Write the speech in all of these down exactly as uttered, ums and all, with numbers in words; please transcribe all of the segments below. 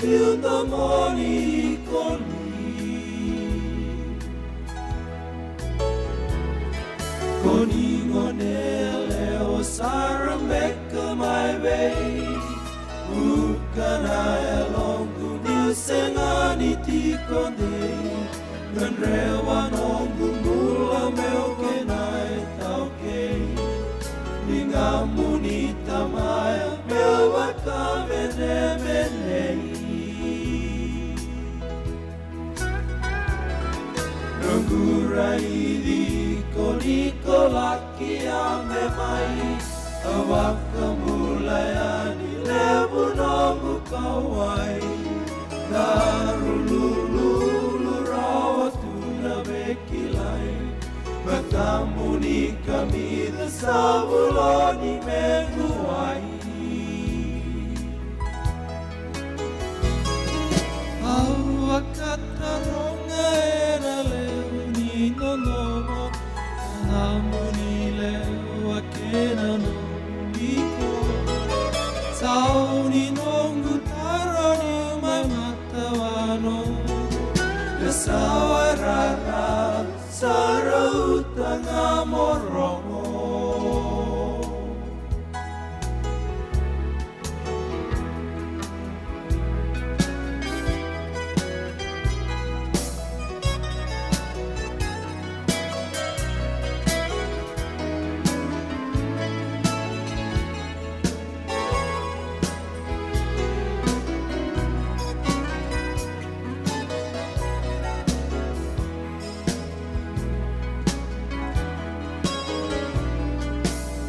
Biu domoni ko ni. Ko ni gone yalewa sara beka mai vei. Vuka na yaloqu niu sega ni tiko dei. Gadreva noqu bula meu kena itaukei. Ligamuni tamaya meu vakamenemenei. Noqu raici ko ni ko laki a me mai. A vakabula yani levu noqu kauwai. Daru lululu rawa tu na veikilai. Matamuni kamica sa vuloni me guai. Au vakataroga ena levu ni nonomo. Matamuni levu a kena nomu iko. Sau ni noqu taro ni mai matawano. E sawarara, sa rauta ga mo rogo.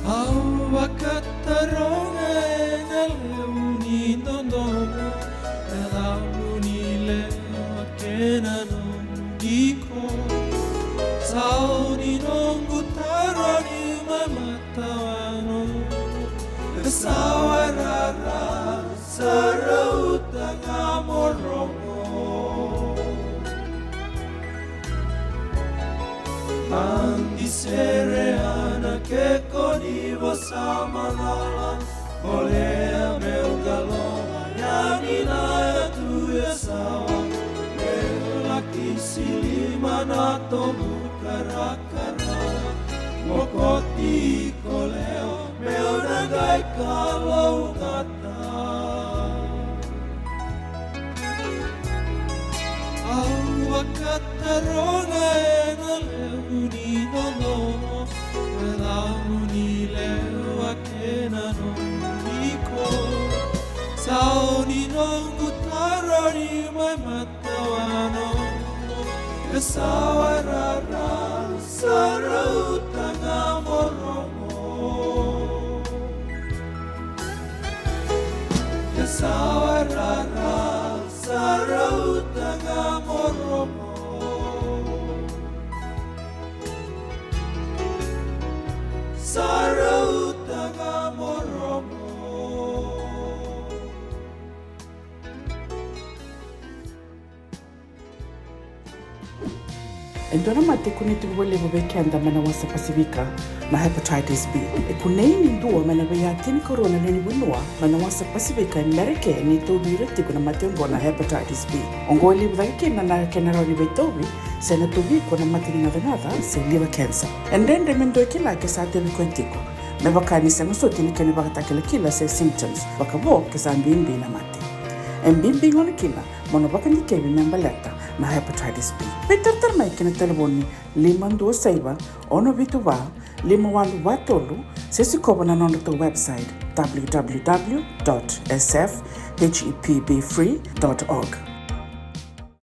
Au vakataroga ena levu ni dodomo, na yacamuni lewa kei na nomuni iko. Sau ni noqu taro ni mai matawano, e sawarara, sa rauta ga mo rogo. Mani sere ana ke ko ni vosa malala, o lea meu qaloa yani na yatu e sawa, meu laki silima na tobu karakara, mo koti ko leo meu na qai kalougata. Au vakataroga ena levu ni dodomo, na yacamuni lewa kei na nomuni iko. Sau ni noqu taro ni mai matawano, e sawarara, sa rauta ga mo rogo. E sawarara, sa rauta ga mo rogo. Sa rauta ga mo rogo. E dua na mate e kunei tiko vakalevu vei keda mai na wasa Pasifika, na hepatitis B. E kunei ni dua mai na veiyaya tinikarua na lewe ni vanua mai na wasa Pasifika e Merika ni tauvi ira tiko na mate oqo na hepatitis B. Oqo e levu cake kina na kena rawa ni veitauvi se na tauvi iko na mate ni gacagaca se liver cancer. E dredre me dua e kila ke sa tauvi koya tiko, me vaka ni sega soti na kena ivakatakilakila se symptoms, vakavo ke sa bibi na mate. E bibi gona kina mo na vakadikevi me baleta na hepatitis B. Veitaratara mai ki na talevoni lima dua saiva, ono vitu va, lima walu va tolu, se sikova na nodratou website, w w w dot s f h e p b free dot org.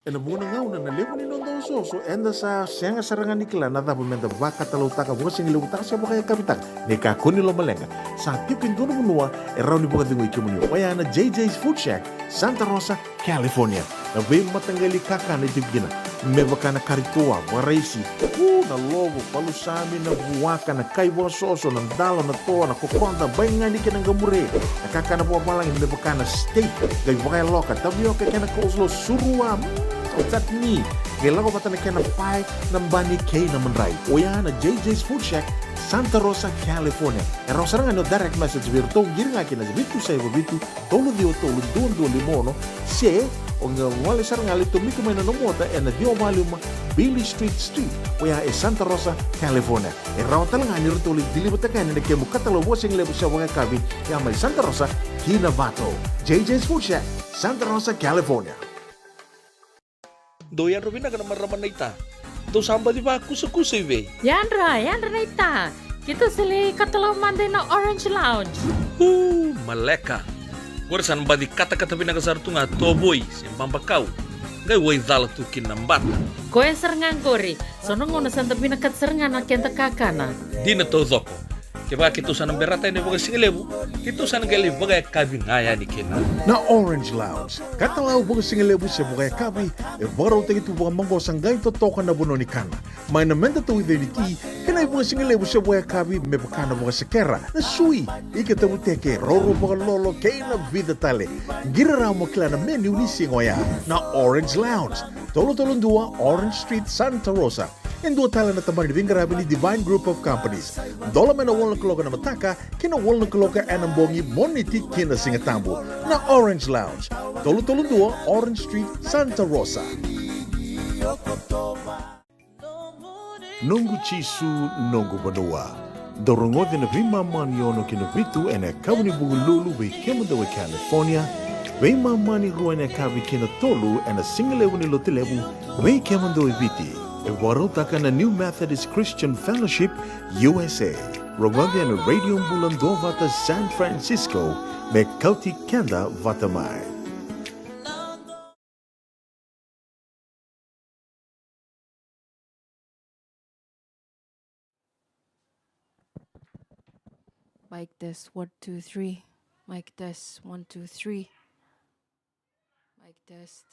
Ena vuqa na gauna na levu ni noda osooso eda sa sega sara ga ni kila na cava meda vakatalautaka, vakasigalevu taka se vakayakavi taka. Ni kakua ni lomaleqa, sa tiko e dua na vanua e rawa ni vakacegui kemuni, oya na J J's Food Shack, Santa Rosa, California. Na veimataqali kakana e tiko kina, me vaka na kari toa, vakaraisi, u, na lovo, palusami, na vuaka, na kai vakasoso, na dalo, na toa, na kokoda, baigani kei na qamure. Na kakana vakavalagi me vaka na steak, qai vakayaloka, tavioka kei na coleslaw, surua, mm, Ko chutney, qai lako vata na kena pae, na bani kei na madrai. Oya na J J's Food Shack, Santa Rosa, California. E rawa sara ga ni o direct message vei iratou, qiri ga ki na vitu saiva vitu, tolu ciwa tolu, dua dua lima ono, se o qai gole sara ga, lai tomika mai na nomu ota ena ciwa walu lima Beale Street Suite, oya e Santa Rosa, California. E rawa tale ga ni ratou lai deliver-taka yani na kemu katalau vakasigalevu se vakayakavi, ya mai Santa Rosa ki Novato. J J's Food Shack, Santa Rosa, California. Dou yadra vinaka na marama naita. Dou sa baci vakusakusa i vei? Yadra, yadra naita. Keitou sa lai katalau mada ina Orange Lounge. Uu, maleka. Qori sa na baci katakata vinaka sara tu ga tovoi se babakau. Qai waicala tu kina na bata. Koya sara ga qori. So na gauna sa da vinakata sara ga na keda kakana. Dina taucoko. Kevaka keitou sa na berata yani vakasigalevu, keitou sa na qai lai vakayakavi ga yani kina. Na Orange Lounge, katalau vakasigalevu se vakayakavi, e vakarautaki tu vakamaqosa, qai totoka na vanua ni kana. Mai na meda tauica ni ti, kei na ivakasigalevu se vakayakavi me vaka na vakasekera, na sui, ika tavuteke, roro vakalolo, kei na vica tale. Qiri rawa mo kila na menu ni siga oya. Na Orange Lounge, tolu tolu dua Orange Street, Santa Rosa. E dua tale na tabana ni veiqaravi ni Divine Group of Companies. Dola mai na walu na kaloko ena mataka ki na walu na kaloko ena bogi, Moniti ki na Sigatabu. Na Orange Lounge, tolu tolu dua Orange Street, Santa Rosa. Noqu Jisu, noqu vanua. Dou rogoca na veimama ni ono ki na vitu ena yakavi ni Vukelulu vei kemudou e California, veimama ni rua ena yakavi ki na tolu ena sigalevu ni Lotulevu vei kemudou e Viti. E vakarautaka na New Methodist Christian Fellowship U S A. Rogoca ena Radio Bula Duavata San Francisco me kauti keda vata mai. Mic test, one, two, three. Mic test, one, two, three. Mic test.